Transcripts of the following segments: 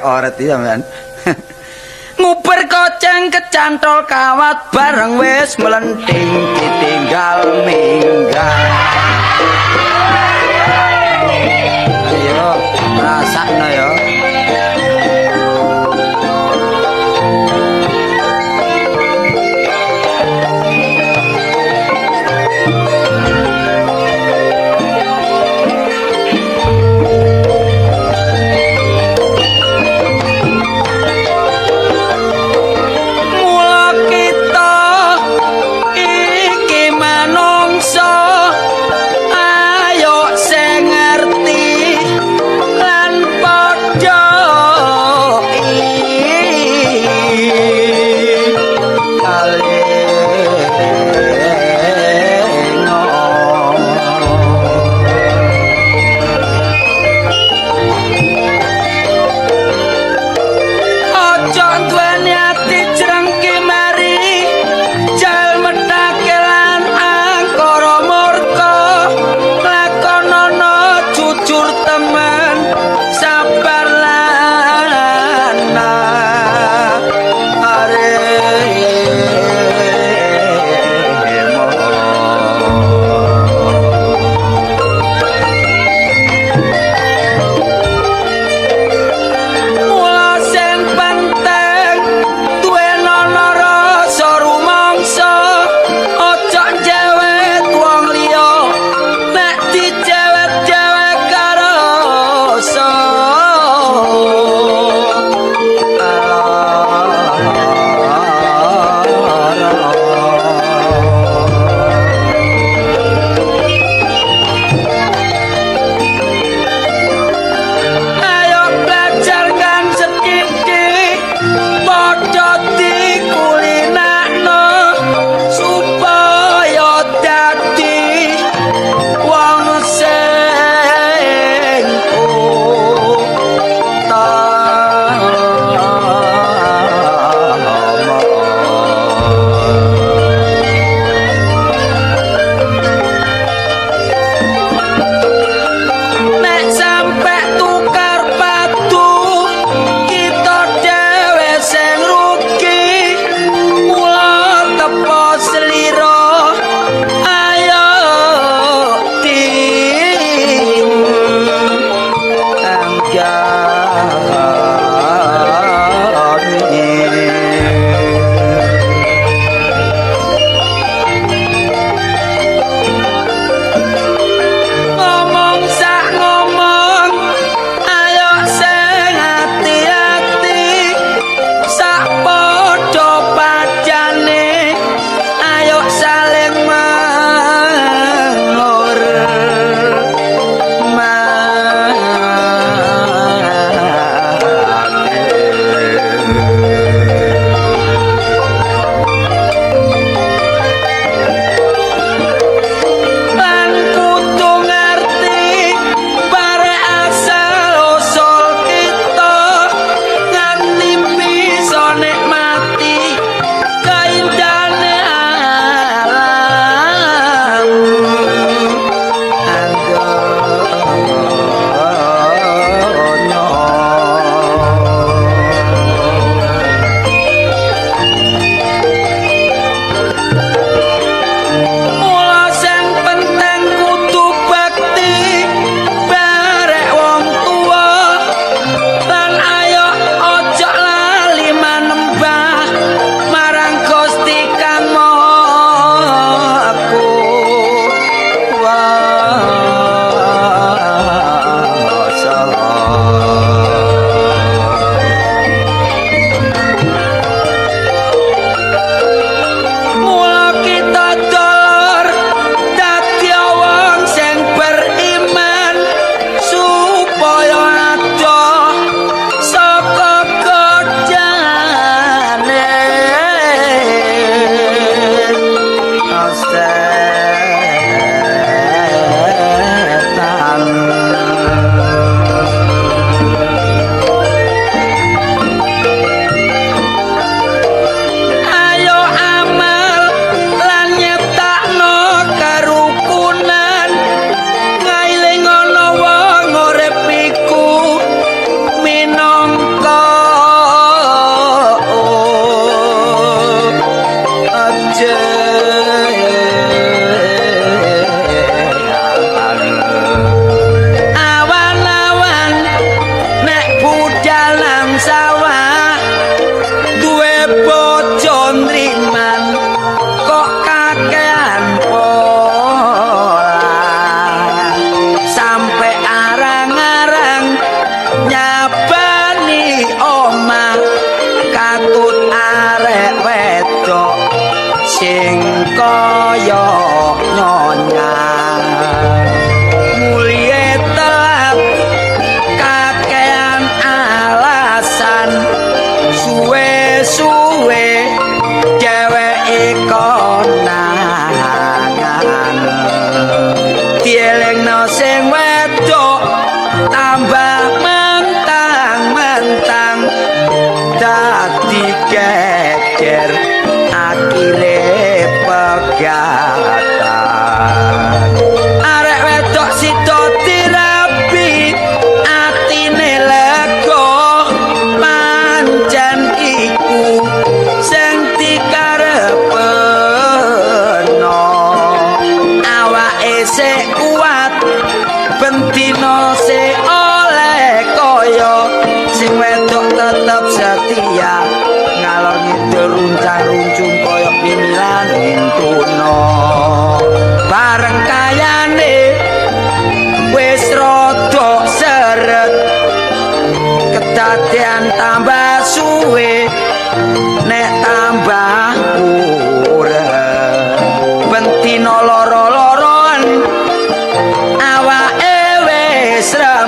Oret iki sampean. Nguber koceng kecantol kawat bareng wis melenting ditinggal minggat. Ayo rasakno ya. Mula kita iki manungsa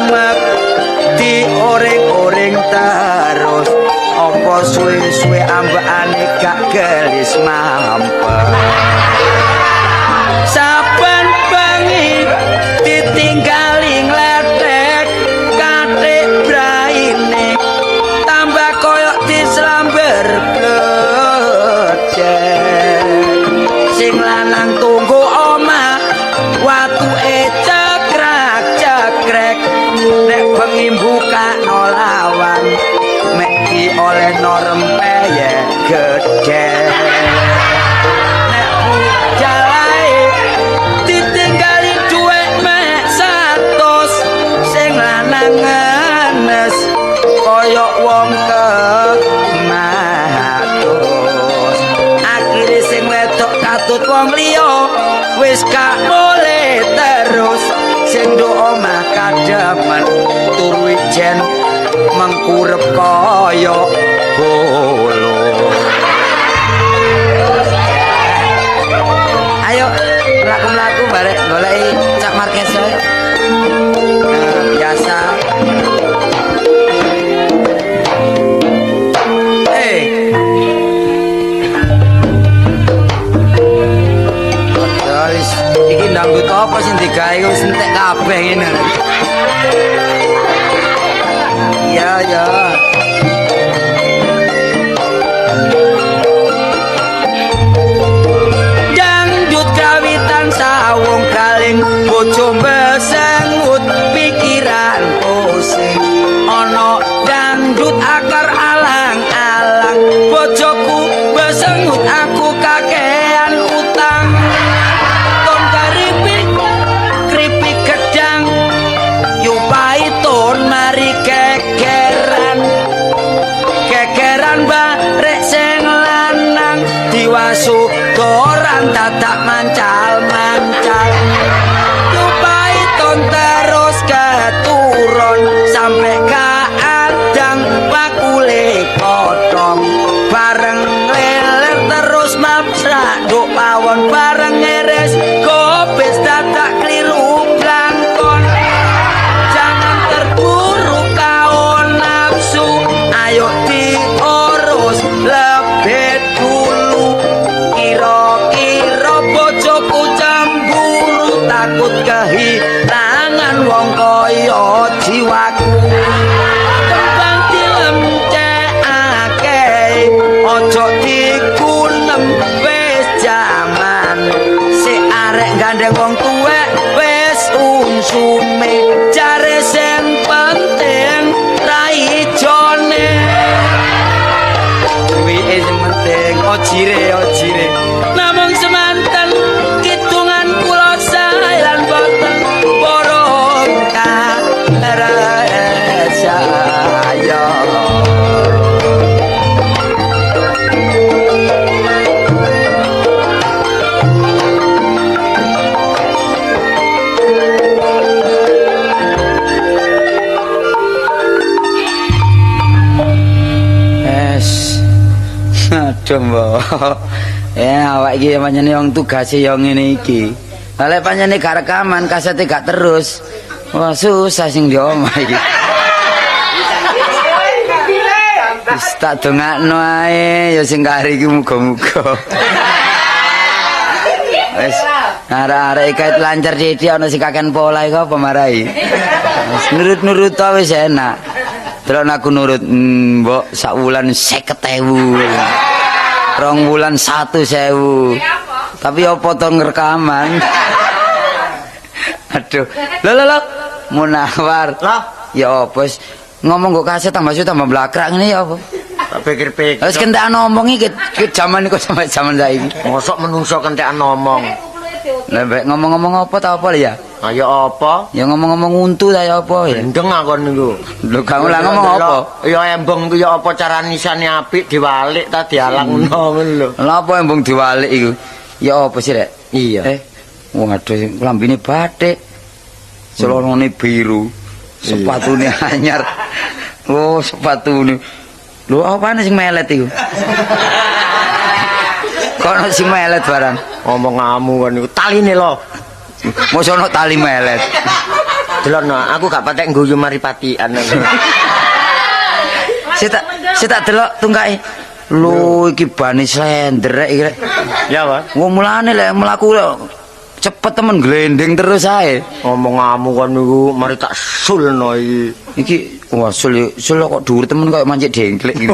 remek dioreng-oreng terus apa suwe-suwe ambekane gak gelis mampet. Saben bengi ditinggali ngledek kathik braine tambah koyok dislamber blecek. Sing lanang tunggu omah watuke cekrak-cekrek nek bengi mbukakno lawang mek diolehno rempeyek gedhe. Nek budalae ditinggali dhuwit mek 100 sing lanang ngenes koyok wong kematus. Akhire sing wedok katut wong liya wis gak boleh terus sing nduk omah kademen turu ijen mengkurep kaya bolo. Ayo mlaku-mlaku barek goleki Cak Marquez ae. Nah, biasa. Guys, iki dangdut apa sing digawe wis entek kabeh ngene. Iya, ya. Dangdut kawitan sawung kaling bojo besengut pikiran pusing. Ana dangdut akar alang-alang bojoku besengut aku kakean utang. Ton keripik keripik gedang yupai ton mari kekeran kekeran barek sing lanang diwasu doran dadak mancal-mancal yupai ton terus keturun sampai kaadang bakule kotong bareng leler terus mapsrak nduk pawon bareng ngeres gobes dadak kliru blangkon. Jangan terburu kau nafsu, ayo diurus lebih dulu. Kira-kira bojoku cemburu takut kehilangan wong kaya jiwaku. Kembang dilemcekake ojo dikunem wis jaman si arek gandeng wong tuwek wis unsume jare sing penting raijone. Duwike sing penting ojire ojire. Namung semanten kidungan kula sae lan boten borong karesaya. Es. Aduh, Mbok. Ya awak iki pancene wong tugase ya ngene iki. Lah lek pancene gak rekaman, kasete gak terus. Wah, susah sing di omah iki. Wis tak dongakno ae ya sing kari iki muga-muga. Wis arek-arek kait lancar sithik ana sing kaken pola iku apa marai. Wis nurut-nurut ta wis enak. Terus aku nurut, mbok sak wulan 50.000. 2 wulan 1.000. Tapi apa to ngrekaman? Aduh. Lho lho lho, Munawar. Lah, Ya apa wis ngomong kok kaset tambah suwe tambah blakrak ngene ya apa? tak pikir-pikir. Wis kentekan ngomong iki ki jaman iku sampe jaman saiki. Mosok menungso kentekan ngomong. Lah mbek ngomong-ngomong apa ta apa lho ya? Ayo apa? Ya ngomong-ngomong untu ta ya apa ya? Gendeng aku niku. Lho kamu lah ngomong apa? Ya embong ku ya apa cara nisane apik diwalik ta dialang ngono lho. Lha apa embung diwalik iku? Ya apa sih rek? Iya. Waduh lambene batik. Celonone biru. Sepatune anyar. Oh, sepatune. Lho apane sing melet iku? Kok ono sing melet barang? Omonganmu kan niku taline lho. Mosok ono tali melet. Delokno, aku gak patek ngguyu mari patian. Sik tak delok tungkake. Lho iki bane slender rek iki rek. Ya, Pak. Wong mulane lek mlaku lek cepet temen glendeng terus ae. Ngomongamu kon niku mari tak sulno iki. Iki wah sul sul kok dhuwur temen koyo mancik dengklek iki.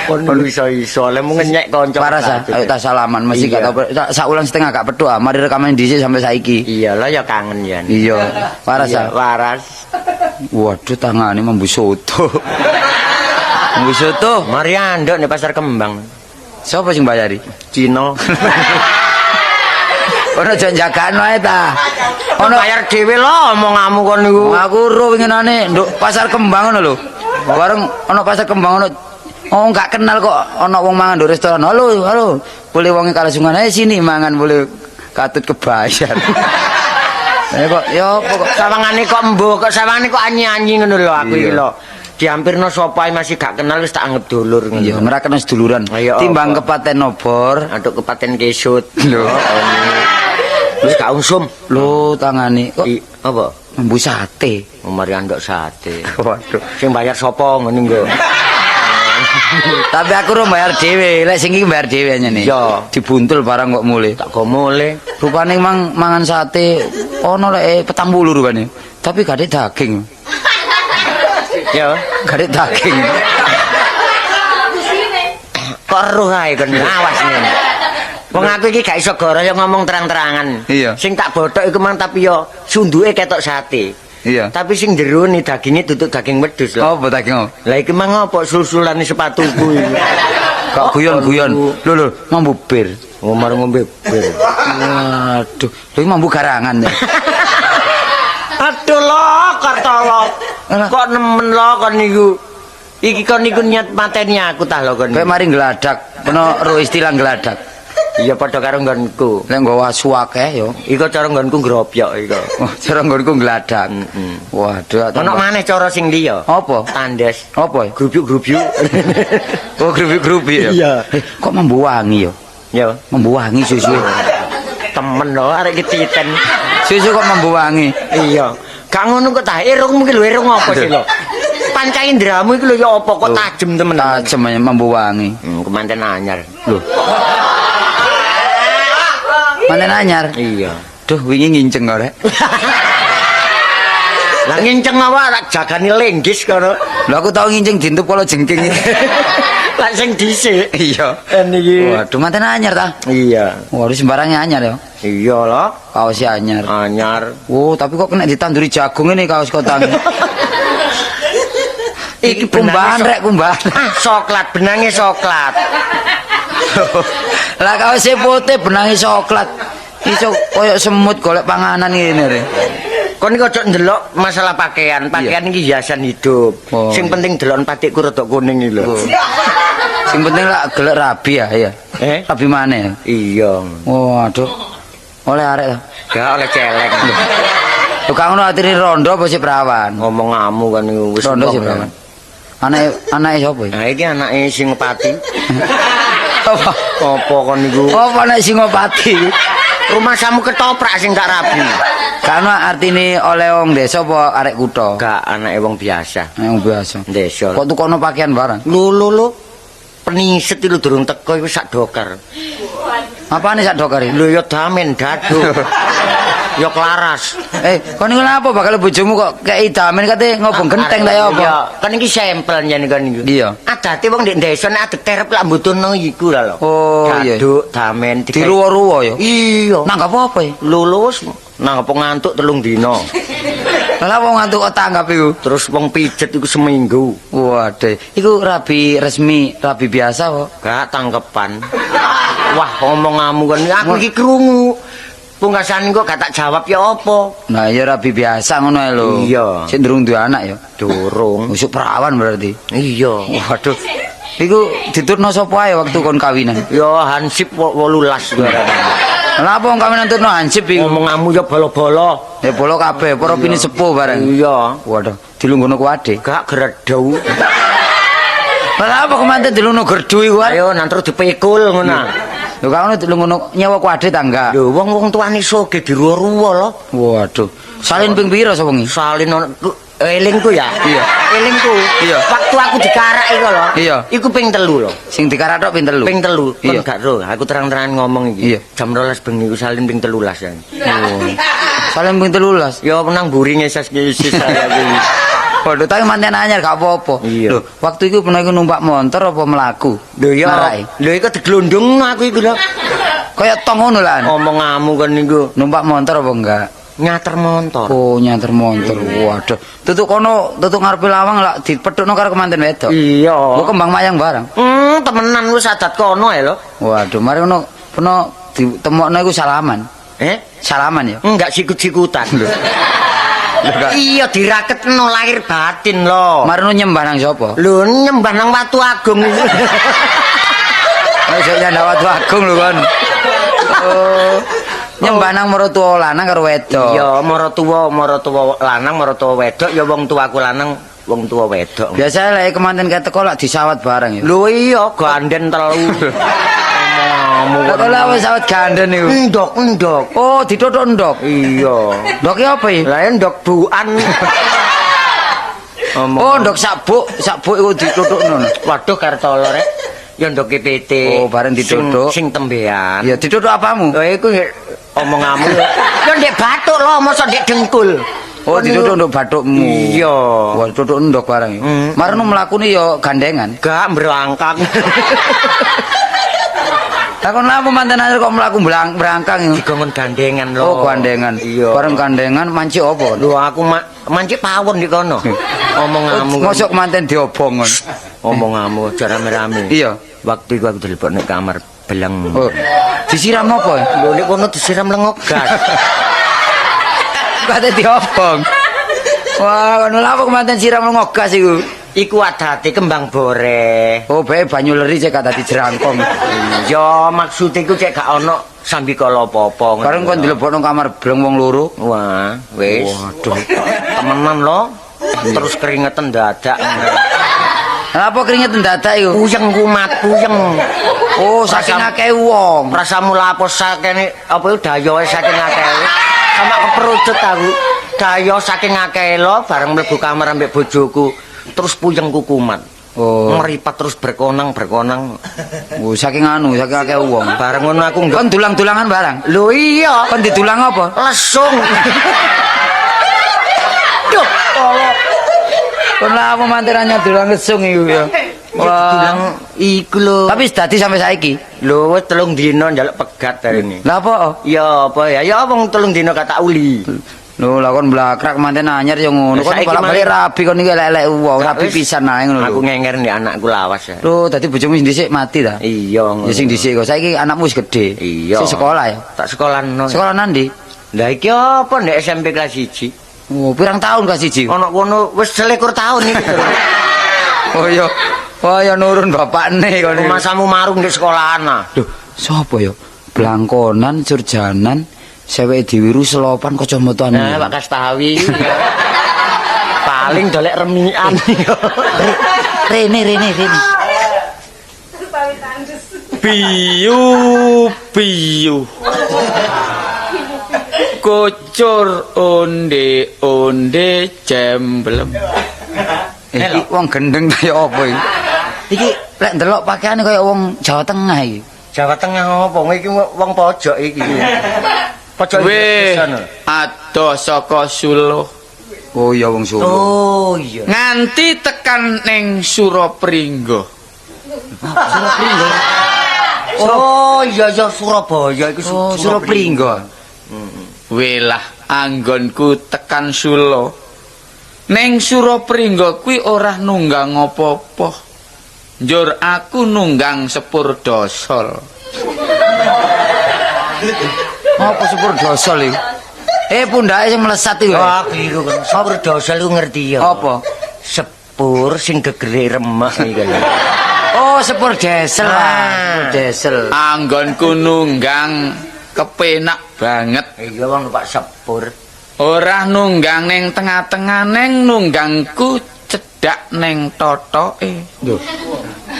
Kon iso-iso lek mu ngenyek kanca. Paras ah, ayo tak salaman mesti gak tau sak ulan setengah gak petuk ah, mari rekaman dhisik sampai saiki. Iya lah ya kangen ya. Iya, waras Iya, ah. waras. Waduh tangane mambu soto. Mambu soto. Mari andok ning pasar kembang. Sopo sing bayari? Cina. Ono jan jagaan wae ta. Ono bayar dhewe lho omongamu kon niku. Aku ro winginane nduk pasar kembang ngono lho. Bareng ono pasar kembang ono. Oh gak kenal kok ono wong mangan nduk restoran. Halo, halo. Boleh wonge kalasungan ae sini mangan boleh katut kebayar. Eh kok ya apa kok Sawangane kok embuh, kok sawangane kok anyi-anyi ngono lho aku iki Iya. lho. Diampirno sapa ae masih gak kenal wis tak anggap dulur ngono. Iya, ngerakno seduluran. Ayo, Timbang apa? kepaten obor. Aduk kepaten kesut. Lho. Wis gak usum. Lho tangane kok Apa? mambu sate. Oh, mari andok sate. Waduh. Sing bayar sapa ngono nggo. Tapi aku ro bayar dhewe, lek sing iki bayar dhewe anyane. Iya. Dibuntul barang kok mulih. Tak go mule. Rupane mang mangan sate ono lek 40 rupane. Tapi gak ada daging. Ya. Gak ada daging. Kok eruh ae kon awas ngene. Wong aku iki gak iso goro ya ngomong terang-terangan. Iya. Sing tak bothok iku mang tapi yo sunduke ketok sate. Iya. Tapi sing jero ni daginge duduk daging wedhus lho. Apa daging apa? Lah iki mang opo sul-sulane sepatuku iki. Kok guyon-guyon. Lho lho, mambu bir. Oh, mari ngombe bir. Waduh, lho iki mambu garangan ya. Aduh lho, kartolo. Kok nemen lho kon niku. Iki kon niku niat mateni aku tah lho kon. Kayak mari ngladak, ono ro istilah ngladak. Iya padha karo nggonku. Lek nggawa asu akeh yo. Iku cara nggonku ngropyok iku. Oh, cara nggonku ngladak. Waduh, Ono maneh cara sing liya. Apa? Tandes. Apa? Grubyuk-grubyuk. Oh, grubyuk-grubyuk ya. Iya. Kok mambu wangi yo? Ya. Mambu wangi susu. Temen lho arek iki titen. Susu kok mambu wangi. Iya. Gak ngono kok ta. Irungmu ki lho irung apa sih lho? Panca indramu iki lho ya apa kok tajem temen. Tajem aja mambu wangi. Kemanten anyar. Lho. Manten anyar. Iya. Duh, wingi nginceng kok rek. Lah nginceng apa tak jagani lenggis kono. Lho aku tau nginceng dintup kala jengking. Lah sing dhisik. Iya. Niki. Waduh, manten anyar ta? Iya. Waduh, sembarangnya anyar ya. Iya lho. Kaos anyar. Anyar. Oh, tapi kok kena ditanduri jagung ini kaos kotang. Iki kumbahan rek, kumbahan. Ah, soklat, benange soklat. Lah kaose putih benange soklat. Iso koyo semut golek panganan ngene rek. Kon iki ojo ndelok masalah pakaian. Pakaian iki hiasan hidup. Oh, Sing iya. penting delok patikku rada kuning iki lho. Oh. Sing penting lak golek rabi ya, iya. Eh? Rabi maneh. Iya. Waduh. Oleh arek ta. Gak oleh celeng. Lho kang ngono atine rondo apa sik perawan? Ngomongamu kan iku wis Rondo sik wong. perawan. Anake anake sapa iki? Nah iki anake Singopati. Apa? Apa kon niku? Apa anak Singopati? Rumah samu ketoprak sing gak rabi. Karena artine oleh wong desa apa arek kutha? Gak anake wong biasa. Wong biasa. Desa. Kok tukono pakaian barang? Lho lho lho. Peniset iki lho durung teko iku sak dokar. Apane sak dokar iki? Lho ya damen dadu. Ya klaras. Kon niku lha apa bakal bojomu kok kei damen kate ngobong genteng ta ya apa? Iya, kan iki sampel yen kan iku. Iya. Adate wong ndek desa nek adek terep lak mbutuhno iku lah lho. Oh, iya. Daduk, damen Diruwa-ruwa ya. Iya. Nanggap apa ya? Lulus nanggap ngantuk 3 dina. Lah wong ngantuk kok tanggap iku. Terus wong pijet iku seminggu. Waduh, iku rabi resmi, rabi biasa kok. Gak tangkepan. Wah, ngomongamu kan aku iki krungu. Pungkasan kok gak tak jawab ya apa? Nah, ya rabi biasa ngono ae lho. Iya. Sik durung duwe anak ya. Durung. Usuk perawan berarti. Iya. Waduh. Iku ditutno sapa ae waktu kon kawinan? Ya hansip 18 Lah apa wong kawinan tutno hansip iku? Ngomongamu ya bolo-bolo. Ya bolo kabeh, para pini sepuh bareng. Iya. Waduh, dilungguhno kuade. Gak gredau. Lah apa kemanten dilungguhno gerdu iku? Ayo nang terus dipikul ngono. Lho kok ngono ngono nyewa kuade ta enggak? Lho wong-wong tuane soge diruwa-ruwa lho. Waduh. Salin ping pira sewengi? Salin ono elingku ya. Iya. Elingku. Iya. Waktu aku dikarak iku lho. Iya. Iku ping 3 lho. Sing dikarak tok ping 3. Ping 3. Kon Iya. gak ro, aku terang-terangan ngomong iki. Iya. Jam 12 bengi iku salin ping 13 ya. Oh. Salin ping 13. Ya nang mburi ngeses-ngeses saya kuwi. Waduh, tapi manten anyar gak apa-apa. Iya. Lho, waktu iku pernah iku numpak motor apa mlaku? Lho ya. Marake. Lho iku diglondongno aku iku lho. Kaya tong ngono lah. Omongamu kon niku Numpak motor apa enggak? nyater motor. Oh, nyanter motor. Waduh. Tutuk kono, tutuk ngarepe lawang lak dipethukno karo kemanten wedok. Iya. Mbok kembang mayang barang. Temenan wis adat kono ae lho. Waduh, mari ngono peno ditemokno iku salaman. Eh? Salaman ya? Enggak sikut-sikutan. Lho, gak. Iya diraketno lahir batin lho. Mari ngono nyembah nang sapa? Lho nyembah nang Watu Agung. Wis nyandha Watu Agung lho kon. Oh. Nyembah nang maratuwa lanang karo wedok. Iya, maratuwa lanang, maratuwa wedok, ya wong tuaku lanang, wong tua wedok. Biasanya lek kemanten kae teko lak disawat bareng ya. Lho iya, ganden telu. Omongamu. Lah kok lak wis sawat ganden iku. Endok, endok. Oh, dituthuk endok. Iya. Ndoke apa iki? Lah endok buan. Omong. Oh, ndok sabuk, sabuk iku dituthukno. Waduh Kartolo rek. Ya ndoke PT. Oh, bareng dituthuk. Sing tembean. Ya dituthuk apamu? Lho iku omongamu. Ya ndek bathuk lho, mosok ndek dengkul. Oh, dituthuk ndok bathukmu. Iya. Wah, dituthuk ndok bareng. Marno mlakune ya gandengan. Gak mbrangkang. Lah kon lapo manten anyar kok mlaku brangkang iku? Digongon gandengan lho. Oh, gandengan. Iya. Bareng gandengan mancik apa? Lho aku mancik pawon di kono. Omongamu. Mosok manten diobong kon. Omongamu aja rame-rame. Iya. Waktu iku aku dilebok nek kamar beleng. Oh. Disiram apa? Lho nek kono disiram lengok gas. Kate diobong. Wah, kono lapo manten siram lengok gas iku? Iku adate kembang boreh. Oh, bae banyu leri cek gak dadi jerangkong. Iya, maksude iku cek gak ono sambikala apa-apa. Bareng kon dilebokno kamar bleng wong loro. Wah, wis. Waduh. Temenan lho. Terus keringetan dadak. Lha apa keringetan dadak iku? Puyeng kumat, puyeng. Oh, saking akeh wong. Rasamu lapo sakene apa iku dayoe saking akeh. Sama keperucut aku. Dayo saking akeh lho bareng mlebu kamar ambek bojoku. Terus puyengku kumat. Oh. Meripat terus berkonang-berkonang. Oh, saking anu, saking akeh wong. Bareng ngono aku kon dulang-dulangan barang. Lho iya. Kon didulang apa? Lesung. Duh, tolong. Kon lha apa mantenane dulang lesung iku ya. Wah, dulang iku lho. Tapi wis dadi sampai saiki. Lho wis 3 dina njaluk pegat ini. Lah apa? Ya apa ya? Ya wong 3 dina gak tak uli. Lho lah kon blakrak manten anyar ya ngono. Kon bolak-balik rabi kon iki elek-elek wong, rabi pisan ae ngono lho. Aku ngenger nek anakku lawas ya. Lho dadi bojomu sing dhisik mati ta? Iya ngono. Ya sing dhisik kok saiki anakmu wis gedhe. Iya. Sing sekolah ya? Tak sekolahno. Sekolah nandi? Lah iki apa nek SMP kelas 1? Oh, pirang tahun kelas 1? Ana kono wis 21 tahun iki. Oh iya. Oh ya nurun bapakne kon. Masamu marung di sekolahan ah. Lho, sapa ya? Blangkonan, Surjanan, seweke diwiru selopan kacamataan. Nah, Pak Kastawi. Paling dolek remian. Rene. Biyu biyu. Kocor onde-onde jemblem. Iki wong gendeng kaya apa iki? Iki lek ndelok pakaiane kaya wong Jawa Tengah iki. Jawa Tengah apa? Iki wong pojok iki. Pojok iki. Adoh saka Solo. Oh iya wong Solo. Oh iya. Nganti tekan ning Surapringga. Surapringga. Oh iya iya Surabaya iku. Oh, Surapringga. Welah anggonku tekan Solo. Ning Surapringga kuwi ora nunggang apa-apa. Njur aku nunggang sepur dosol. Apa sepur dosol iki? Pundake sing melesat iku. Wah, iku kan sepur dosol iku ngerti ya. Apa? Sepur sing gegere remek iki lho. Oh, sepur diesel lah, sepur diesel. Anggonku nunggang kepenak banget. Iya wong numpak sepur. Ora nunggang ning tengah-tengah, neng nunggangku cedhak ning totoke. Lho.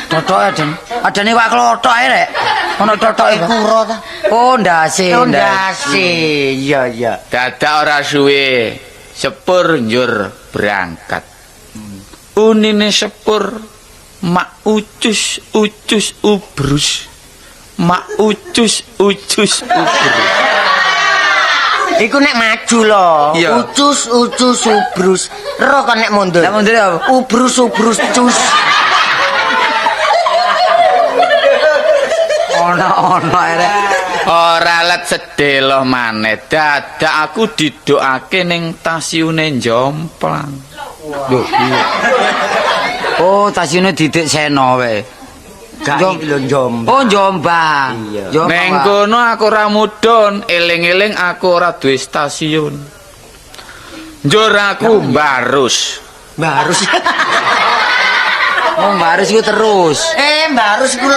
Totoke Den. Adene wak klothok ae rek. Ono totoke Kuro ta. Oh, ndase. Oh, ndase. Iya, iya. Dadak ora suwe sepur njur berangkat. Unine sepur mak ucus ucus ubrus. Mak ucus ucus ubrus. Iku nek maju lho. Ucus ucus ubrus. Ro kon nek mundur. Nek mundur apa? Ubrus ubrus cus. Ono-ono rek. Ora let sedelo maneh. Dadak aku didokake ning stasiune Jomplang. Lho, iya. Oh, stasiune Didik Seno wae. Gak iki lho Jombang. Oh, Jombang. Iya. Neng kono aku ora mudhun, eling-eling aku ora duwe stasiun. Njur aku mbarus. Mbarus. Oh, mbarus iku terus. Mbarus iku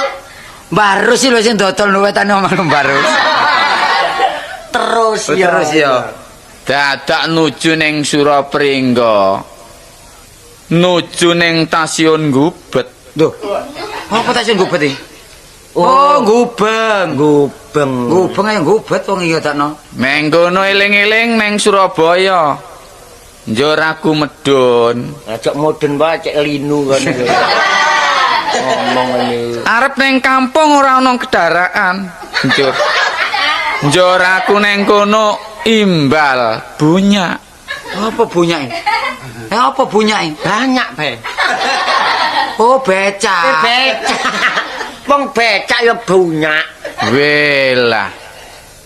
mbarus iki lho sing dodol wetane omah mbarus. Terus ya. Terus ya. Dadak nuju ning Surapringga. Nuju ning stasiun Gubet. Lho. Apa stasiun Gubet iki? Oh, Gubeng. Gubeng. Gubeng ayo Gubet wong iki dakno. Neng kono eling-eling neng Surabaya. Njur aku medun. Ajak mudun wae cek linu kon. Ngomong ngene. Arep neng kampung ora ana kendaraan. Njur. Njur aku neng kono imbal bunyak. Apa bunyake? Apa bunyake? Banyak, Be. Oh, becak. Becak. Wong becak ya bunyak. Welah.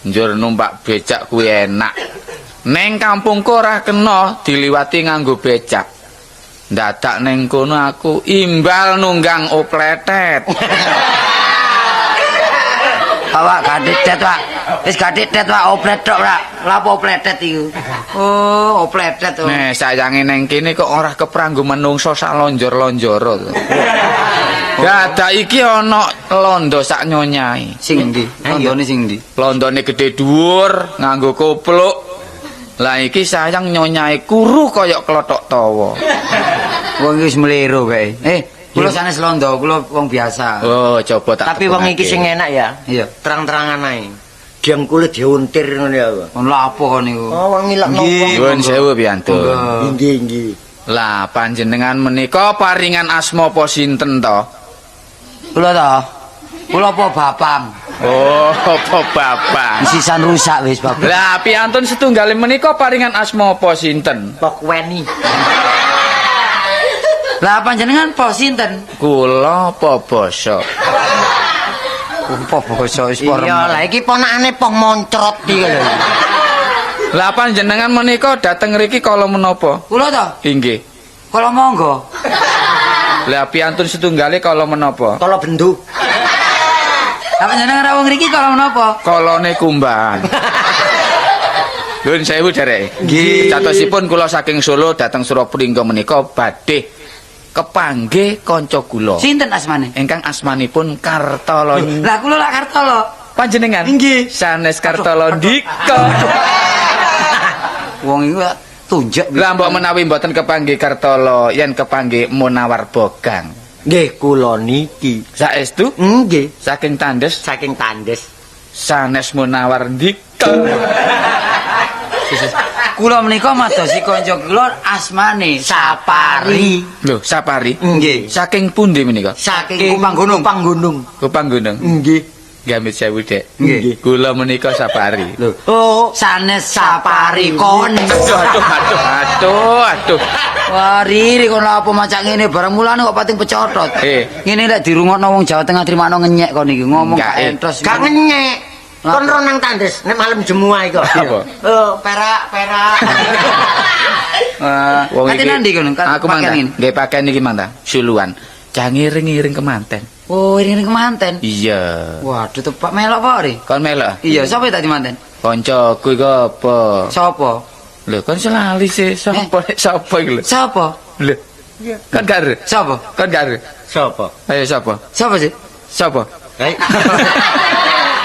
Njur numpak becak kuwi enak. Neng kampungku ora kena diliwati nganggo becak. Dadak neng kono aku imbal nunggang opletet. Awak gadet, Pak. Wis gadet, Pak, oplet tok, Pak. Lha apa opletet iku? Oh, opletet. Nih, sayange neng kene kok ora kepranggo menungso sak lonjor-lonjoro to. Dadak iki ana londo sak nyonyae. Sing endi? Londone sing endi? Londone gedhe dhuwur, nganggo kopluk. Lah iki sayang nyonyae kuru kaya klothok tawa. Wong iki wis mlero kae. Kula sanes londo, kula wong biasa. Oh, coba tak. Tapi wong iki sing enak ya. Iya. Terang-terangan ae. Dengkule diuntir ngono ya. Kon lha apa kon niku? Oh, wong ngilokno wong. Nyuwun sewu piyantun. Inggih, inggih. Lah panjenengan menika paringan asma apa sinten to? Kula to. Kula apa bapang? Oh, apa bapang? Sisan rusak wis bapak. Lah piyantun setunggal menika paringan asma apa sinten? Pokweni. Lah panjenengan apa sinten? Kula apa basa? Apa basa wis porem. Iya, lah iki ponakane poh moncrot iki lho. Lah panjenengan menika dateng mriki kala menapa? Kula to? Inggih. Kala monggo. Lah piyantun setunggale kala menapa? Kala bendu. Lah panjenengan rawuh ngriki kala menapa? Kalane kumbahan. Nuwun sewu derek. Nggih. Catosipun kula saking Solo dateng Surapringga menika badhe kepanggih kanca kula. Sinten asmane? Ingkang asmanipun Kartolo. Lah kula lak Kartolo. Panjenengan? Inggih. Sanes Kartolo ndika. Wong iku tunjuk. Lah mbok menawi mboten kepanggih Kartolo, yen kepanggih Munawar Bogang. Nggih, kula niki. Saestu? Nggih. Saking Tandes? Saking Tandes. Sanes Munawar ndika. Kula menika madosi kanca kula asmane Sapari. Lho, Sapari? Nggih. Saking pundi menika? Saking Kupang Gunung. Kupang Gunung. Kupang Gunung. Nggih. Gamit sewu, Dek. Nggih. Kula menika Sapari. Lho. Oh, sanes Sapari kon. Aduh, aduh, aduh, aduh, aduh. Wah, riri kon lha apa macak ngene barang mulane kok pating pecotot. Ngene lek dirungokno wong Jawa Tengah trimakno ngenyek kon iki ngomong gak entos. Gak ngenyek. Kon ro nang Tandes nek malam Jemuah iku. Apa? Oh, perak, perak. Wong Kate iki. nandi kono? Aku mang ta. Nggih pakaian iki mang ta. Suluan. Cah ngiring-ngiring kemanten. Oh, iring-iring kemanten. Iya. Waduh, tepak melok apa, Ri? Kon melok? Iya, sapa tadi manten? Koncoku iku apa? Sapa? Lho, kon selali sih. Sapa sapa iku lho? Sapa? Lho. Kon gak ero? Sapa? Kon gak ero? Sapa? Ayo sapa? Sapa sih? Sapa? Hei.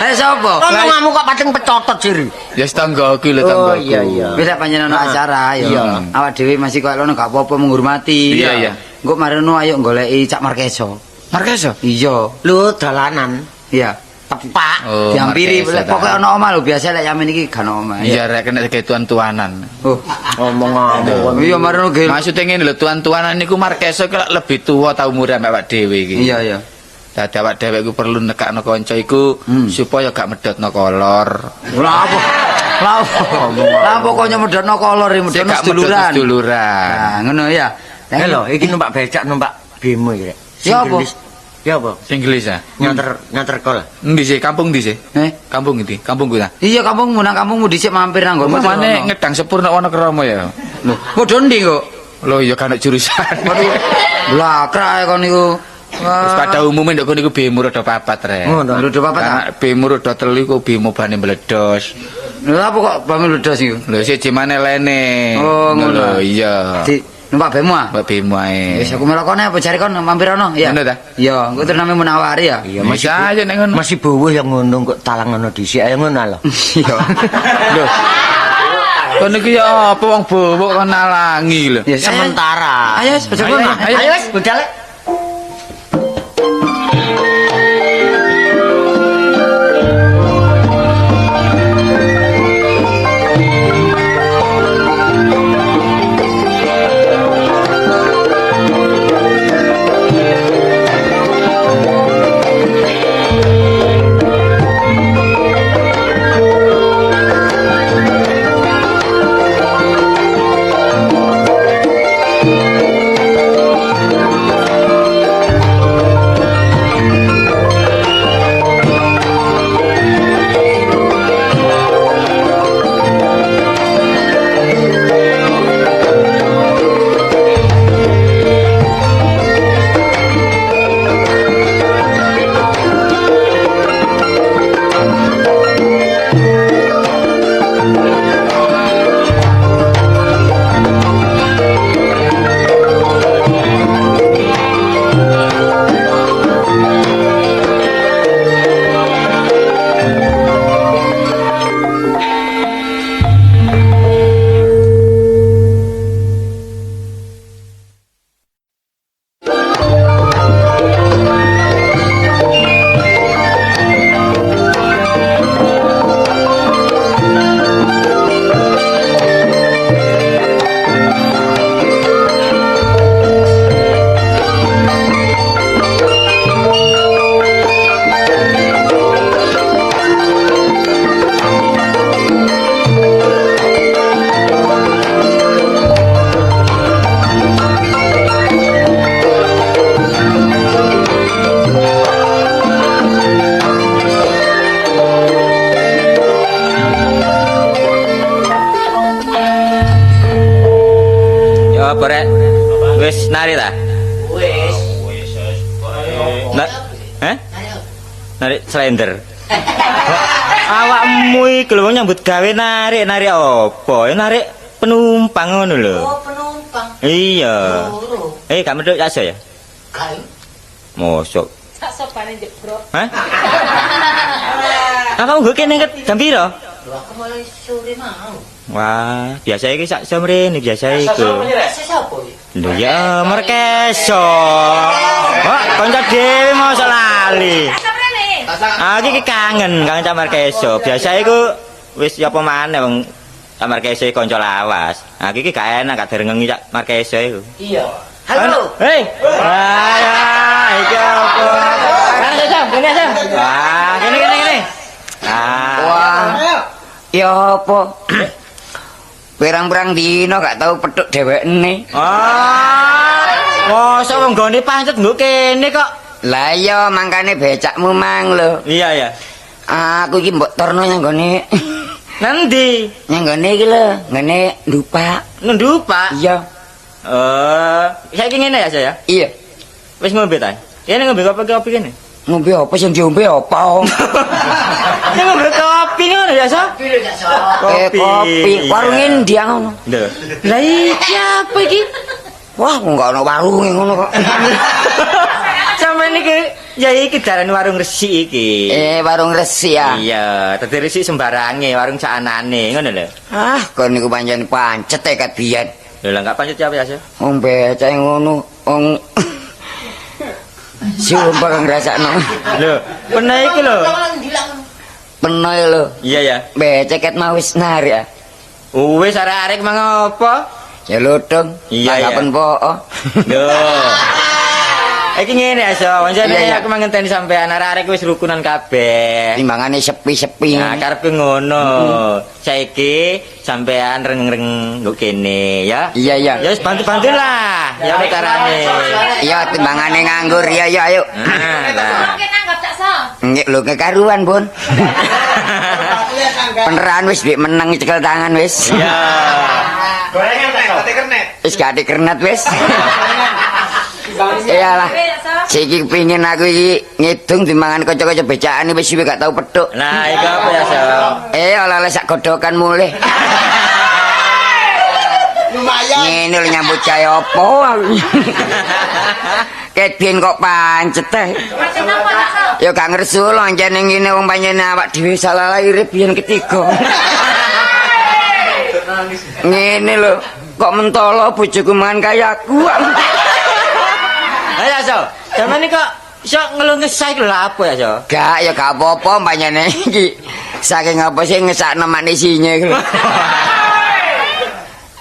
Ayo sapa? Omonganmu kok pating pecotot sih. Ya tanggaku lho Oh, tanggaku. iya iya. Wis lek panjenengan ono acara ya. Iya. Awak dhewe masih koyo ngono gak apa-apa menghormati. Iya, iya. Engko marino ayo goleki Cak Markeso. Markeso? Iya. Lho dalanan. Iya. Tepak. Oh, Dihampiri Markeso ta. pokoke ana omah lho biasa lek yamin iki gak ana omah. Iya rek kena kayak tuan-tuanan. Oh. Ngomong-ngomong. Iya marno ge. Maksudnya ngene lho tuan-tuanan niku Markeso iku lak lebih tua ta umure ambek awak dhewe iki. Iya iya. Dadi awak dhewe iku perlu nekakno kanca iku supaya gak medhotno kolor. Lah apa? Lah apa? Lah apa kok nyemedhotno kolor iki Sik medhotno gak medhotno seduluran. seduluran. Nah, ngono ya. Eh lho, iki numpak becak numpak bemo iki rek. Ya apa? Ya apa? Sing gelis ah. Nyanter kol. Endi sih? Kampung ndi sih? Eh? Kampung ndi? Kampung ku ta? Iya kampungmu nang kampungmu dhisik mampir nang nggonmu. Mane ngedang sepur nek Wonokromo ya. Lho, padha ndi kok? Lho ya kan jurusan. Waduh. Blakrak kon niku. Wis pada umumnya ndek kono iku bemo roda papat rek. Ngono. Roda papat ta? Karena bemo roda telu iku bemo bane meledos. Lha apa kok bame meledos iku? Lho siji maneh lene. Oh, ngono. Lho iya. Di numpak bemo ah? Mbak bemo ae. Wis aku melok kono apa jare kon mampir ono ya. Ngono ta? Iya, engko terus namanya Munawari ya. Iya, Bisa aja nek ngono. Masih buwuh yang ngono kok talang ngono dhisik ayo ngono lho. Iya. Lho. Kon iki ya apa wong bowok kon nalangi lho. Ya Sementara. Ayo wis aja kono. Ayo, Ayo wis budal. Lek. Ya apa rek? Wis nari ta? Wis. Heh? Narik slender. Awakmu iki lho nyambut gawe narik apa? Ya narik penumpang ngono lho. Oh, penumpang. Iya. Loro. Eh, gak medhok yakso ya? Gak. Mosok. Sak sopane njebrok. Hah? Apa nggo kene ket jam piro? Lho aku mulai sore mau. Wah, biasa iki sak jam rene biasa iku. Sik sapa iki? Lho ya Markeso. Wah, kanca dhewe mosok lali. Aku iki kangen, kangen cak Markeso. Biasa iku wis ya apa maneh wong cak Markeso iki kanca lawas. Aku iki gak enak gak direngengi cak Markeso iku. Iya. Halo. Hei. Wah, ya, iki apa? Kene Sam, kene Sam. Wah, kene kene kene. Ah. Wah. Ya apa? Pirang-pirang dino gak tau petuk dhewekne. Ah. Mosok wong nggone pancet nggo kene kok. Lah iya mangkane becakmu mang lho. Iya ya. Aku iki mbok torno nang nggone Nanti nang nggone iki lho, nggone ndupak. ndupak. Iya. Eh, saiki ngene ya saya. Iya. Wis ngombe ta? Kene ngombe kopi-kopi kene. Ngombe apa sing diombe apa? Ini ngombe kopi ngono ya, Sob? Eh kopi. Warunge ndi ngono? Lho. Lah iki apa iki? Wah, enggak ono warunge ngono kok. Sampeyan iki ya iki daran warung resik iki. Eh, warung resik ya. Iya, dadi resik sembarange, warung sakanane, ngono lho. Ah, kon niku pancen pancet e kat biyen. Lho lah enggak pancet siapa ya, Sob? Wong becake ngono, wong Sumpah kang ngrasakno. Lho, peno iki lho. Peno lho. Iya ya. Becek ket mau wis narik ah. Wis arek-arek mang apa? Ya lodong. Iya, Tanggapan po. Lho. Iki ngene aso, pancene Iya, iya. aku mangenteni sampean arek-arek wis rukunan kabeh. Timbangane sepi-sepi. Nah, karepku ngono. Saiki sampean reng-reng nggo kene ya. Iya iya. Ya wis bantu-bantu lah. Ya apa carane? Iya timbangane nganggur. Iya iya ayo. Nah, lah. Oke nanggap Cak So. Nggih lho kekaruan, Bun. Peneran wis duit menang cekel tangan wis. Iya. Gorengan tak kernet. Wis gak ada kernet wis. Iyalah. Siki pingin aku iki ngidung dimangan kanca-kanca becakane wis suwe gak tau petuk. Nah, iku apa ya, So? Oleh-oleh sak godokan mulih. Lumayan. Ngene lho nyambut gawe apa aku. Ket biyen kok pancet teh. Macam apa Cak So? Ya gak ngersul ancene ngene wong panjenengan awak dhewe salah lahir biyen ketiga. Ngene lho, kok mentolo bojoku mangan kaya aku. Ayo, So. Sampeyan kok iso ngeluh ngesah iku lho apa ya, So? Gak ya gak apa-apa panjenengan iki. Saking apa sih ngesakno manisinya iku lho.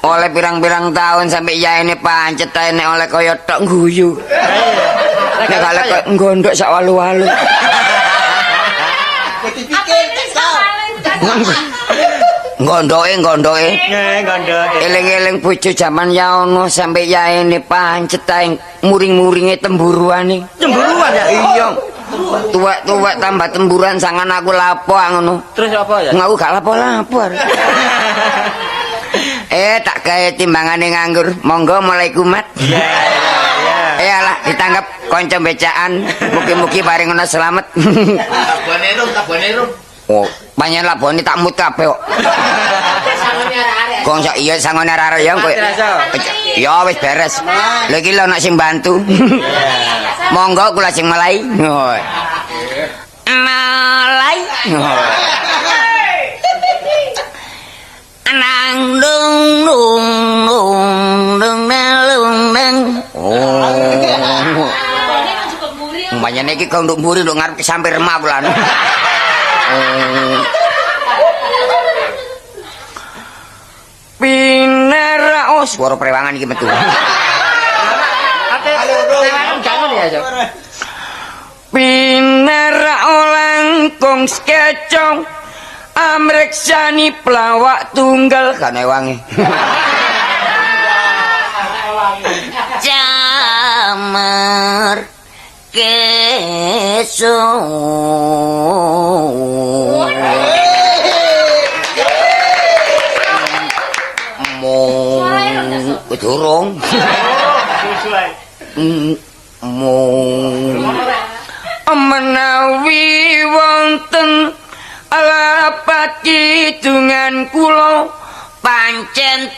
Oleh pirang-pirang tahun sampai ya ini pancet ae nek oleh kaya tok guyu. Nek oleh kaya gondok sak walu-walu. Apa ini salah itu Cak So? Gondoke gondoke. Nggih, gondoke. Eling-eling bojo jaman ya ono sampai ya ini pancet ae muring-muringe temburuane. Cemburuan ya? Iya. Tuwek-tuwek tambah temburan sangan aku lapo ngono. Terus apa ya? Aku gak lapo-lapo. Tak gawe timbangane nganggur. Monggo mulai kumat. Iya, iya. Iyalah ditanggap kanca becaan. Mugi-mugi paring ngono selamat. Tabone rum, tabone rum. Oh, panjenengan labone tak mut kabeh kok. Gong sak iya sangone arek-arek ya kowe. Ya wis beres. Lha iki lho ana sing bantu. Monggo kula sing mulai. Mulai. Nang dung dung dung dung dung dung. Oh. Ini kan cukup mburi. Umpamane iki kok nduk mburi nduk ngarep sampe remah kula. Pinera oh suara prewangan iki metu. Ate prewangan gak ngono ya, So? Pinera langkung skecong amreksani pelawak tunggal kan ewangi. Jamar keso. Mo durung. Mo menawi wonten alapat kidungan kula pancen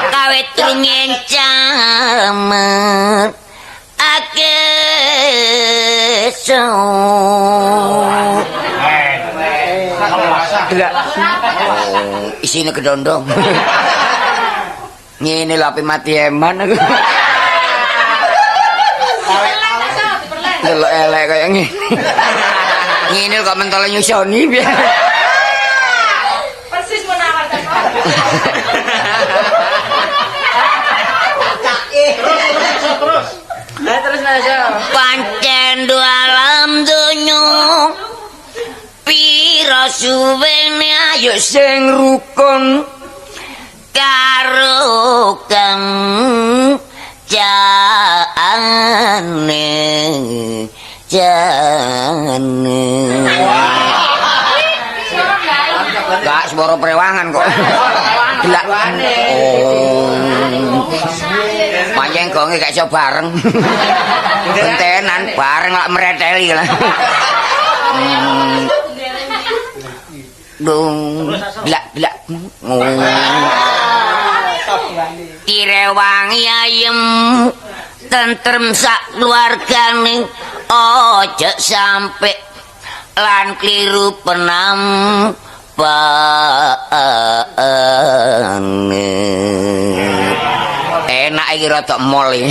kawit rumiyin camer akeso. Oh, isine kedondong. Ngene lho ape mati eman aku. Delok elek kaya ngene. Ngene kok mentole nyusoni piye. Persis menawar Cak So. Nah, terus nah, So. Pancen alam donya pira suwene ayo sing rukun karo kang jane jane. Gak suara prewangan kok. Gelak. Oh. Pancen gonge gak iso bareng. Gentenan bareng lak mreteli lah. Dung blak blak. Direwangi ayem tentrem sak keluargane aja sampe lan kliru penampakane. Enak iki rada mol iki.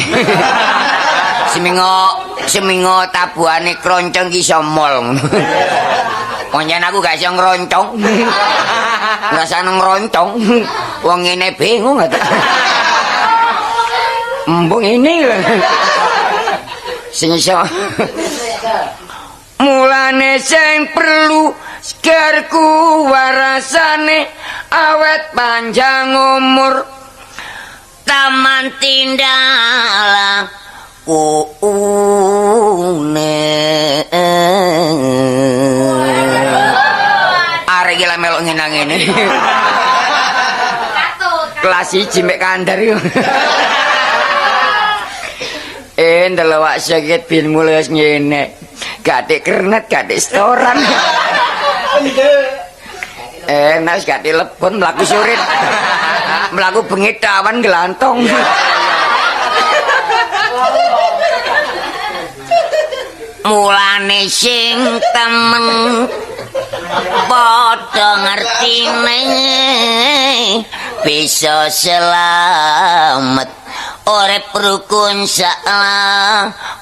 Semingo tabuhane kroncong ki iso mol. Pancen aku gak iso ngroncong. Ngrasane ngroncong. Wong ngene bingung ta. Embung ini lho. Sing iso. Mulane sing perlu segerku warasane awet panjang umur. Taman tindalah kuune. Arek iki lek melok ngenang ngene. Kelas 1 mek kandar iku. Ndelok wak sakit bin mulai wis ngene. Gak dik kernet, gak dik setoran. Nek wis gak dilebon mlaku surit. Mlaku bengi tawan glantong. Mulane sing temen padha ngertine bisa selamat urip rukun sak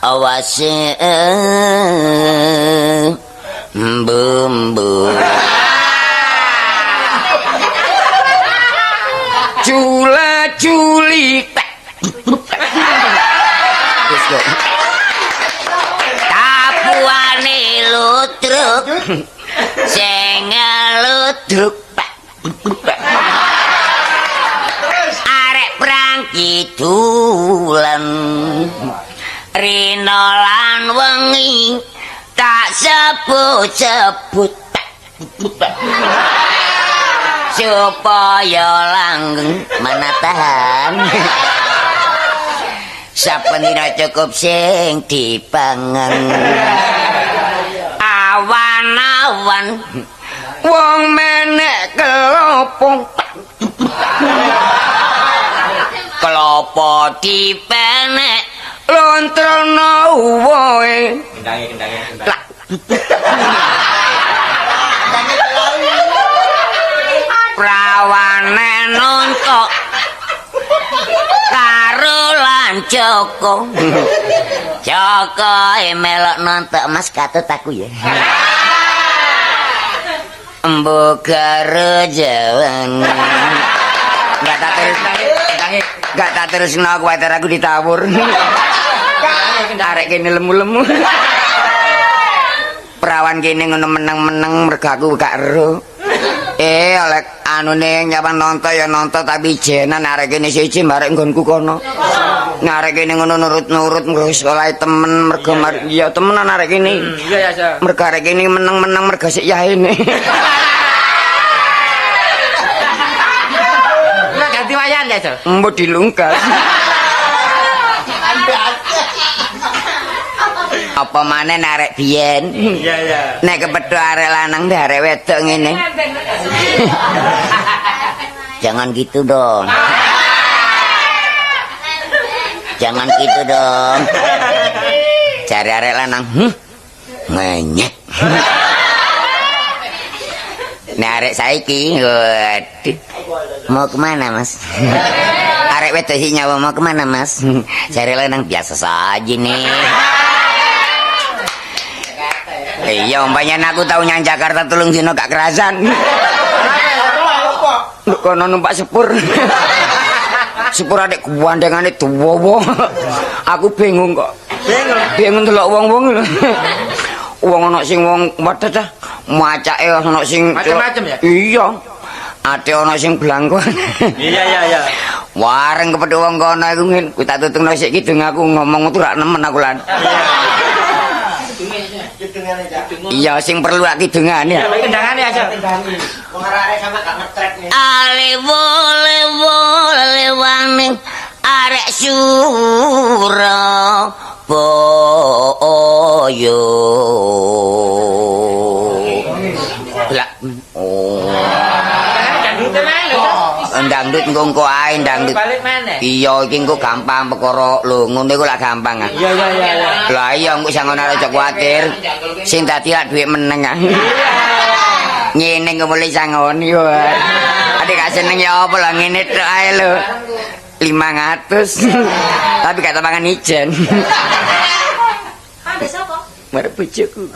awase mbumbu. Jula juli tek. Tapuane ludruk sing ludruk arek perang kidulan rina lan wengi tak sebut-sebut supaya langgeng mana tahan. Saben dina cukup sing dipangan. Awan-awan wong menek kelopong kelopo dipenek lontrono woe. Kendange. Prawane nontok karo lan Joko. Joko melok nontok Mas katut aku ya. Mbok karo jawan. Enggak tak terus enggak tak terusno kuwatir aku ditawur. Arek kene lemu-lemu. Perawan kene ngono meneng-meneng mergo aku gak ero. Oleh anune nyawan nonton ya nonton tapi jenan arek kene siji barek nggonku kono. Arek kene ngono nurut-nurut mergo sekolah temen mergo ya temenan arek kene. Iya ya. Mergo arek kene meneng-meneng mergo sik yahene. Lah ganti wayan ya, Jol. Mbok dilungkas. Apa maneh arek biyen? Iya iya. Nek kepethuk arek lanang ndek arek wedok ngene. Jangan gitu dong. Jangan gitu dong. Cari arek lanang, ngenyek. Nek arek saiki, waduh. Mau kemana, Mas? Arek wedok sik nyawa mau kemana, Mas? Cari lanang biasa saja nih. Iya, umpamanya aku tau nyang Jakarta 3 dino gak kerasan. Nduk kono numpak sepur. Sepur adek gandengane dawa. Aku bingung kok. Bingung delok wong-wong lho. Wong ana sing wong wadah dah. Macake ana sing macam-macam ya? Iya. Ate ana sing blangkon. Iya iya iya. Wareng kepethuk wong kono iku ngene, ku tak tutungno sik kidung aku ngomong tuh rak nemen aku lan. Iya, sing perlu lak kidungane. Ya, kendangane aja. Wong arek sama gak ngetrek nih. Ale wole wole wane arek Surabaya. Lah, oh. Dangdut engko engko ae dangdut. Balik maneh. Iya iki engko gampang perkara lho ngono iku lak gampang ah. Iya iya iya. Lah iya engko sangon arek aja kuwatir. Sing dadi lak dhuwit meneng ah. Ngene engko mulai sangoni wae. Adik gak seneng ya apa lah ngene tok ae lho. 500. Tapi gak tapangan ijen. Marek bojoku.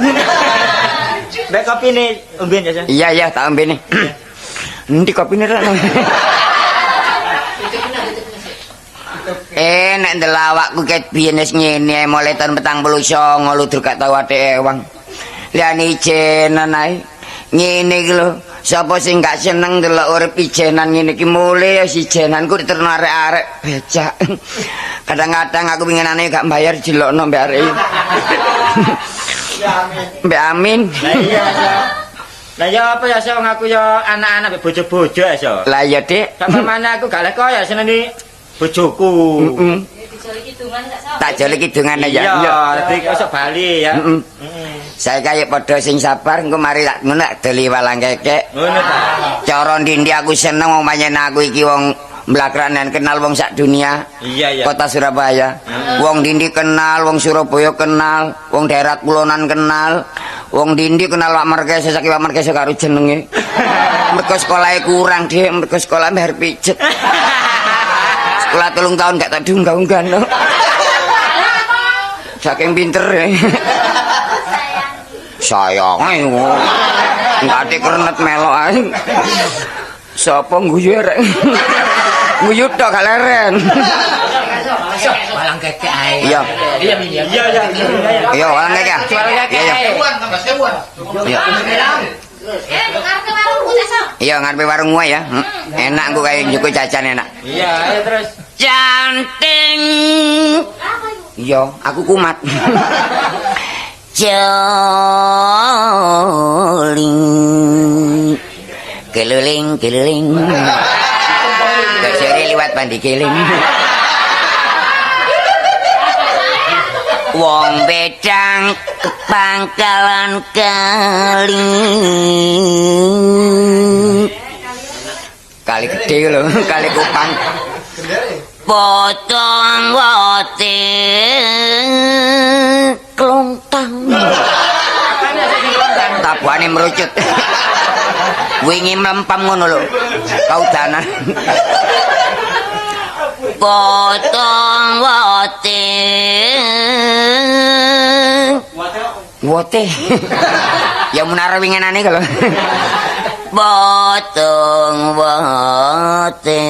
Mbek kopine omben ya, Sa. Iya iya tak ombene. Endi kopine rek? Nek ndelok awakku ket biyen wis ngene mulai tahun 49 ludruk gak tau athik ewang. Liyane ijenan ae. Ngene iki lho, sapa sing gak seneng ndelok urip ijenan ngene iki mule ya ijenanku diterno arek-arek becak. Kadang-kadang aku pinginane gak bayar dilokno mbek arek. Mbek Amin. Lah iya, Sa. Lah ya apa ya Sa, wong aku ya anak-anak mbek bojo-bojo ya, Sa. Lah iya, Dik. Sampe mana aku gak lek kaya seneni bojoku. Heeh. Dijoli kidungan gak Sok? Tak joli kidungan ya. Iya, dadi kosok bali ya. Heeh. Saya kaya padha sing sabar engko mari tak ngono tak doli walang kekek. Ngono ta. Cara ndi-ndi aku seneng wong pancen aku iki wong mblakranan kenal wong sak dunia. Iya, iya. Kota Surabaya. Wong ndi-ndi kenal, wong Surabaya kenal, wong daerah kulonan kenal, wong ndi-ndi kenal Pak Markesa, saiki Pak Markesa karo jenenge. Mergo sekolahe kurang, Dik, mergo sekolah bayar pijet. Sekolah 3 tahun gak tak diunggah-unggah no. Saking pinter ya. Sayang ae. Enggak ate kernet melok ae. Sapa guyu rek? Guyu tok gak leren. Walang kekek ae. Iya. Iya, iya. Iya, iya. Iya, walang kekek. Walang kekek Iya, ae. iya. Ngarepe warungku Cak Sok. Iya, ngarepe warung wae ya. Enak engko kae njuku jajan enak. Iya, ayo terus. Canting. Iya, aku kumat. Joli. Keliling, keliling. Keseri liwat pandi keling. Wong bedang pangkalan kali. Kali gede lho, kali Kupang. Potong wote klontang. Tabuhane merucut. Wingi mlempem ngono lho. Kaudanan. Potong wote. Wote. Ya munara winginane kalau. Potong wote.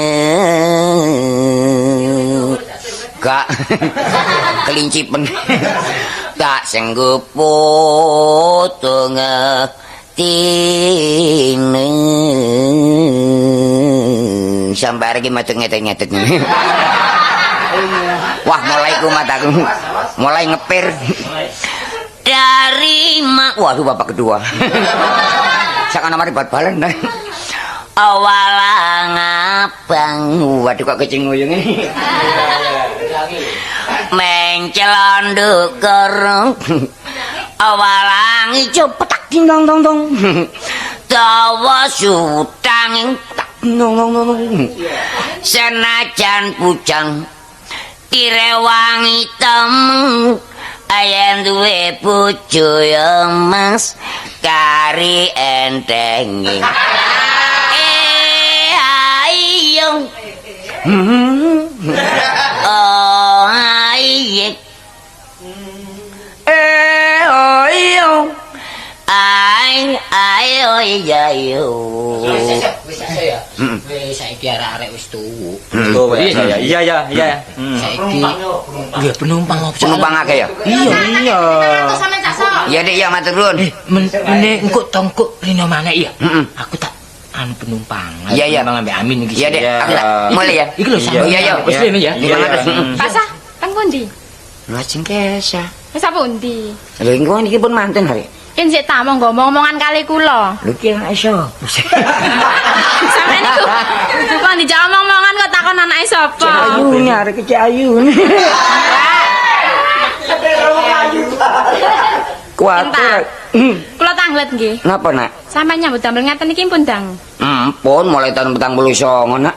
Gak. Kelinci pen. Tak sanggup potong tine. Sampai hari ini macet ngetet-ngetet. Wah, mulai kumat aku. Mulai ngepir. Dari mak. Waduh, bapak kedua. Saya kan mari bal-balan. Awalang abang. Waduh kok kecing nguyung ini. Mencelon dukur. Awalang ijo petak ding dong dong dong. Dawa sutang petak dong dong dong. Senajan bujang direwangi temu. Ayen duwe bojo ya Mas kari entenge. Ayo. Oh ayo. Ayo. Ai ayo ayo. Wis ya. Wis saiki arek-arek wis tuwuk. Oh, iya iya iya iya. Saiki nggih penumpang opo? Penumpang akeh ya? Iya iya. Sampeyan Cak Sok. Iya Dik, ya matur nuwun. Mene engko tongkuk rino maneh ya. Heeh. Aku tak anu penumpang. Iya, iya. Penumpang ambek Amin iki. Iya Dik, aku tak mulai ya. Iki lho sampeyan. Iya iya. Wis rene ya. Iya iya. Pak Sah, teng pundi? Lajeng Kesa. Wis pundi? Lho engko niki pun manten hari. Yen sik ta monggo omong-omongan kali kula. Lho ki iso. Sampeyan niku kok dijak omong-omongan kok takon anake sapa? Ayu arek iki ayu. Kuatir. Kula tanglet nggih. Napa nak? Sampeyan nyambut damel ngaten iki pun dang. Pun mulai tahun 49 nak.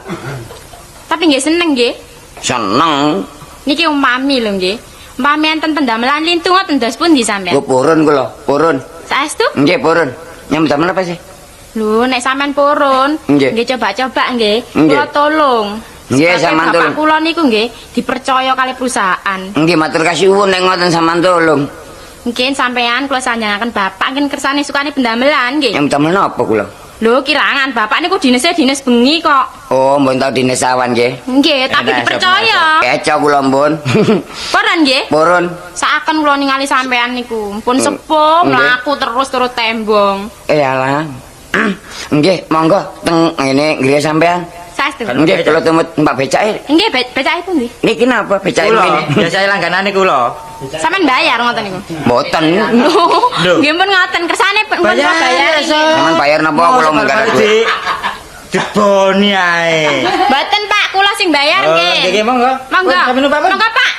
Tapi nggih seneng nggih. Seneng. Niki umpami lho nggih. Umpami enten pendamelan lintu ngoten dos pundi sampeyan? Lho purun kula, purun. Saestu? Nggih purun. Nyambut damel apa sih? Lho nek sampean purun, nggih coba-coba nggih. Kula tolong. Nggih sampean tolong. Bapak kula niku nggih dipercaya kali perusahaan. Nggih matur kasihuwun nek ngoten sampean tolong. Mungkin sampean kula sanjangaken bapak nggih kersane sukane pendamelan nggih. Yang damel napa kula? Lho kirangan bapak niku dinese dines bengi kok. Oh, mbon tau dines awan nggih. Nggih, tapi dipercaya. Keco kula mbon. Purun nggih? Purun. Saken kula ningali sampean niku, pun sepuh mlaku terus turut tembong. Eh alah. Nggih, monggo teng ngene griya sampean. Saestu. Nggih, kula tumut numpak becake. Nggih, becake pundi? Niki napa becake mriki? Biasane langganane kula. Sampeyan bayar ngoten niku? Mboten. Nggih pun ngoten, kersane pun kula bayar. Sampeyan bayar napa kula mung gak duit. Diboni ae. Mboten, Pak, kula sing bayar nggih. Nggih, monggo. Monggo. Monggo, Pak.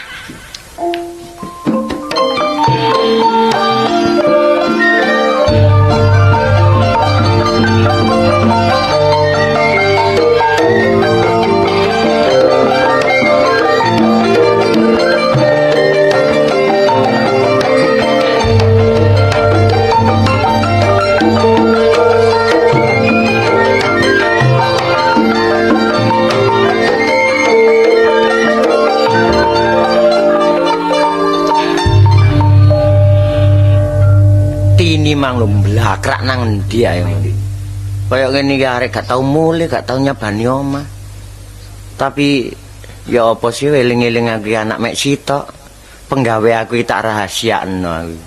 Mang lho mblakrak nang endi ae. Kaya ngene iki arek gak tau mulih, gak tau nyabani omah. Tapi ya apa sih eling-eling aku anak mek sitok. Penggawe aku tak rahasiakno aku.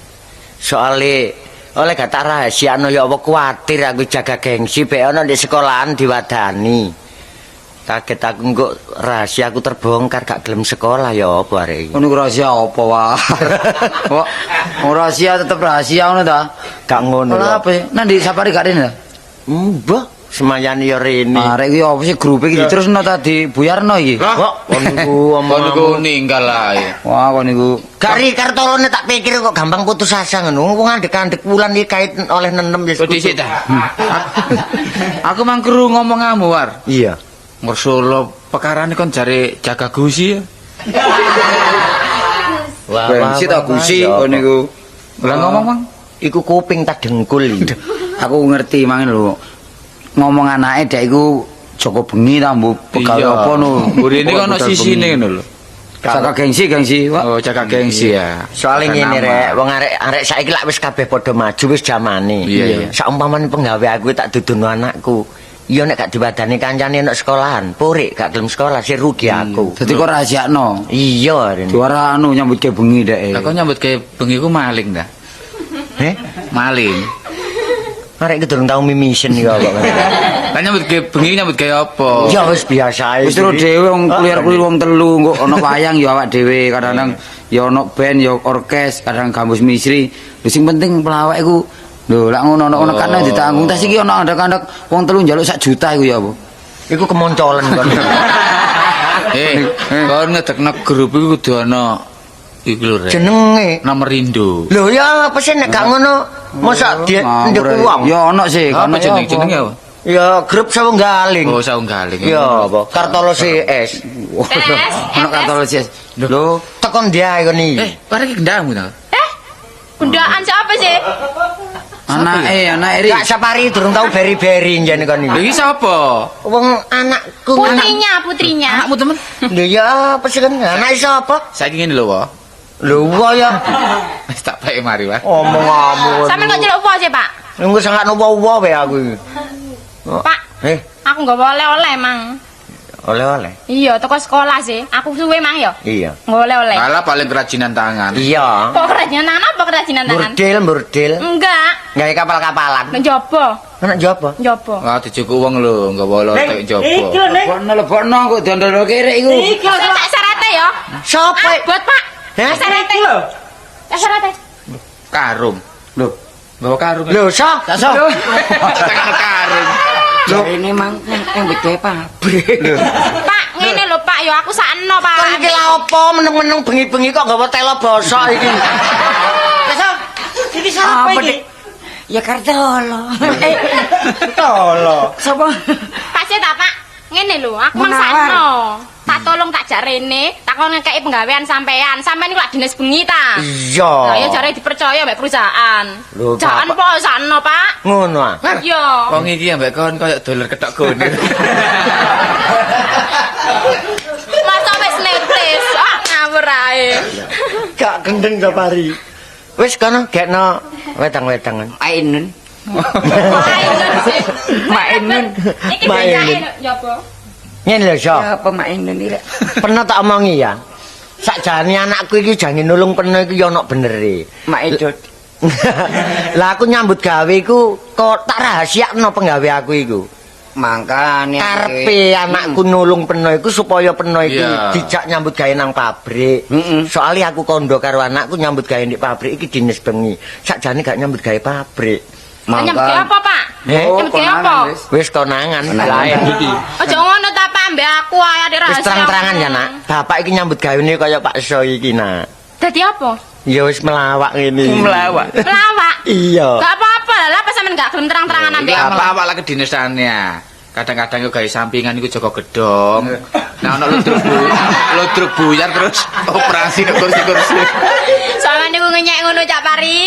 Soale oleh gak tak rahasiakno ya apa kuwatir aku jaga gengsi bek ana di sekolahan diwadani. Kaget aku engko rahasia aku terbongkar gak gelem sekolah ya apa arek iki. Ngono rahasia apa wae. Kok rahasia tetep rahasia ngono ta? Gak ngono. Lha apa? Nang ndi Sapari gak rene ta? Mbah, semayane ya rene. Arek iki apa sih grup iki diterusno ta dibuyarno iki? Kok kon niku omong. Kon niku ninggal ae. Wah, kon niku. Gari kartolone tak pikir kok gampang putus asa ngono. Wong andek-andek wulan iki kait oleh nenem ya. Kok dhisik ta? Aku mang kru ngomongamu war. Iya. Ngersolo perkarane kon jare jaga gusi ya. Wah, gengsi ta gusi kon niku. Lah ngomong, Mang. Iku kuping tak dengkul iki. Aku ngerti mang lho. Ngomong anake dek iku Joko bengi ta mbok pegawe apa no. Mburine ono sisine ngono lho. Jaga gengsi, gengsi, Pak. Oh, jaga gengsi ya. Soale ngene rek, wong arek-arek saiki lak wis kabeh padha maju wis jamane. Saumpamane penggawe aku tak dudono anakku. Iya nek gak diwadani kancane nek sekolahan, purik gak gelem sekolah sih rugi aku. Dadi kok rahasiakno. Iya, rene. Juara anu nyambut gawe bengi dek. Lah kok nyambut gawe bengi ku maling ta? Heh? Maling. Arek iki durung tau mimisen iki kok. Lah nyambut gawe bengi nyambut gawe apa? Ya wis biasa ae. Wis terus dhewe wong kulir-kulir wong telu engko ana wayang ya awak dhewe, kadang-kadang ya ana band ya orkes, kadang gambus misri. Lho sing penting pelawak iku lho lak ngono ana nekane ditanggung. Tas iki ana andhek-andhek wong telu njaluk 1 juta iku ya apa? Iku kemoncolen kon. Kon ngedekno grup iku kudu ana iku lho rek. Jenenge nomor Indo. Lho ya apa sih nek gak ngono mosok ndek wong. Ya ana sih, ana jeneng-jenenge apa? Ya grup Sawunggaling. Oh, Sawunggaling. Ya apa? Kartolo CS. Ono Kartolo CS. Lho, tekon ndi ae kon iki? Bareng iki gendakmu ta? Gendaan siapa sih? Anake, anake Ri. Gak Sapari durung tau beri-beri njane kon iki. Iki sapa? Wong anakku. Putrinya, putrinya. Anakmu temen? Lho ya apa sih kan? Anake sapa? Saiki ngene lho, Wa. Lho wa ya. Wis tak bae mari, Wa. Omongamu. Sampeyan kok celuk wa sih, Pak? Nunggu sangkakno wa wae aku iki. Pak. Aku nggawa oleh-oleh, Mang. Oleh-oleh? Iya, teko sekolah sih. Aku suwe mang ya. Iya. Oleh-oleh. Alah paling kerajinan tangan. Iya. Kok kerajinan tangan apa kerajinan tangan? Burdil, burdil. Enggak. Gawe kapal-kapalan. Nang njaba. Nang njaba. Njaba. Wah, dicukup wong lho, nggawa lotek njaba. Iki lho, Nek. Lebokno, lebokno kok diandel kerek iku. Iki lho. Tak syarate ya. Sopo? Abot, Pak. Heh? Syarate. Iki lho. Tak syarate. Karung. Lho, nggawa karung. Lho, so? Tak so. Karung. Lho, ini mang yang gawe pabrik. Pak, ngene lho Pak, ya aku sakno, Pak. Kon iki lha opo meneng-meneng bengi-bengi kok nggawa telo bosok iki. Wis, iki sapa iki? Ya Kartolo. Tolo. Sapa? Pasti ta, Pak? Ngene lho, aku mang sakno. Tak tolong tak jak rene, tak kon ngekeki penggawean sampean. Sampean iku lak dinas bengi ta? Iya. Lah ya jare dipercaya mbek perusahaan. Lho, Jangan po sakno, Pak. Ngono ah. Iya. Wong iki ambek kon koyo dolar ketok gone. Masa wis netes, ah ngawur ae. Gak gendeng Sapari. Wis kono gekno wedang-wedangan. Ainun. Mainun. Iki Mainun. becake ya apa? Ngene lho, So. Ya apa Mainun iki rek? Pernah tak omongi ya. Sakjane anakku iki jange nulung peno iki ya ono benere. Mak Edot. Lah aku nyambut gawe iku kok tak rahasiakno penggawe aku iku. Mangkane Karepe anakku nulung peno iku supaya peno iku Iya. dijak nyambut gawe nang pabrik. Mm-mm. Soale aku kondo karo anakku nyambut gawe di pabrik iki dinas bengi. Sakjane gak nyambut gawe pabrik. Nyambut gawe apa, Pak? Eh? Nyambut gawe apa? Wis konangan. Lain iki. Aja ngono ta, Pak, mbek aku ae ada Wis rahasia. terang-terangan ya, Nak. Bapak iki nyambut gawene kaya Pak So iki, Nak. Dadi apa? Ya wis melawak ngene. Melawak. Melawak. Iya. Gak apa-apa lah, lah pas sampean gak gelem terang-terangan ambek Iki aku. melawak lah kedinasannya. Kadang-kadang yo gawe sampingan iku jaga gedhong. Nah ono ludruk ludruk buyar terus operasi nek kursi-kursi. Sampeyan niku ngenyek ngono Cak Pari.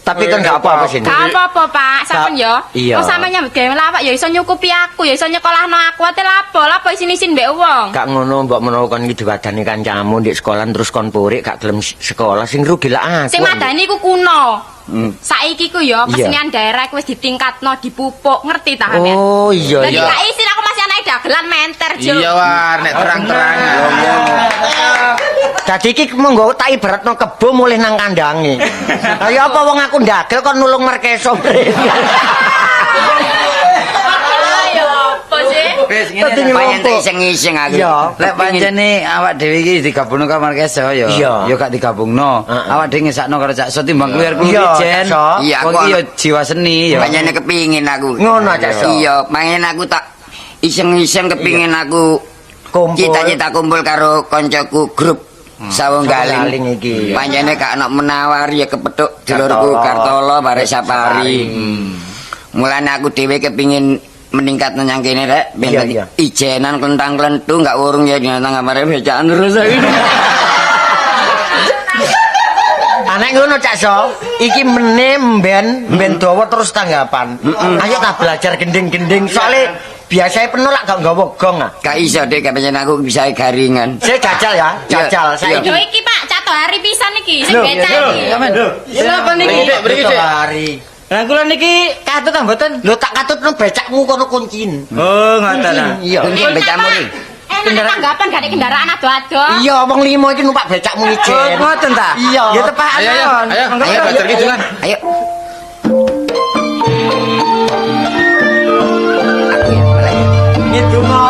Tapi kan gak apa-apa sih. Gak apa-apa, Pak. Sampeyan yo. Iya. Kok sampeyan nyambut gawe melawak ya iso nyukupi aku, ya iso nyekolahno aku. Ate lapo, lapo isin-isin mbek wong. Gak ngono mbok menawa kon iki diwadani kancamu ndek sekolah terus kon purik gak gelem sekolah sing rugi lak aku. Sing madani iku kuno. Saiki ku yo Iya. kesenian daerah iku wis ditingkatno, dipupuk, ngerti ta sampean? Oh iya Dadi iya. gak isin aku masih anake dagelan menter, Jo. Iya war nek terang-terangan. Dadi iki monggo tak ibaratno kebo mulih nang kandange. Lah ya apa wong aku ndagel kon nulung Markeso mrene. Ayo, apa sih? Wis Dadi ngene. Payen ngelompok. iseng-iseng aku. Iya. Lek pancene awak dhewe iki digabungno karo Markeso ya. Iya. Ya gak digabungno. Heeh. Awak dhewe ngesakno karo Cak So timbang kluyar-kluyur Iya, jen. Cak So. Iya, Wong aku iki ya jiwa seni ya. Pancene kepingin aku. Ngono, Cak So. Iya, pengen aku tak iseng-iseng kepingin aku Kumpul. cita-cita kumpul karo koncoku grup Sawung Galing Galing iki. Pancene gak ono menawar ya kepethuk dulurku Kartolo. Kartolo barek Sapari. Mulane aku dhewe kepingin meningkat nang kene rek ben Iya, iya. ijenan klentang-klentu gak urung ya nang kamare becaan terus aku. Anek ngono Cak So, iki mene mben mben dawa terus tanggapan. Ayo ta belajar gending-gending soalnya biasanya penuh lak gak nggawa gong ah. Gak iso dek pancen aku bisa garingan. Saya jajal ya, jajal Iya, saiki. Yo iki Pak, cato hari pisan iki sing Lho, becak iki. Siapa niki? Mriki, Dik, mriki, Dik. Hari. Lah kula niki katut ta mboten? Lho tak katutno becakmu kono kuncin. Oh, ngoten ah. Iya. Kunci becakmu iki. Enak tanggapan gak ada kendaraan ado-ado. Iya, wong limo iki numpak becakmu Oh, ijen. ngoten ta? Iya. Ya tepakan Ayo ayo mawon. ayo Monggo, ayo monggo. belajar kidungan. Ayo. Aku ya, mulai. Ngidungo.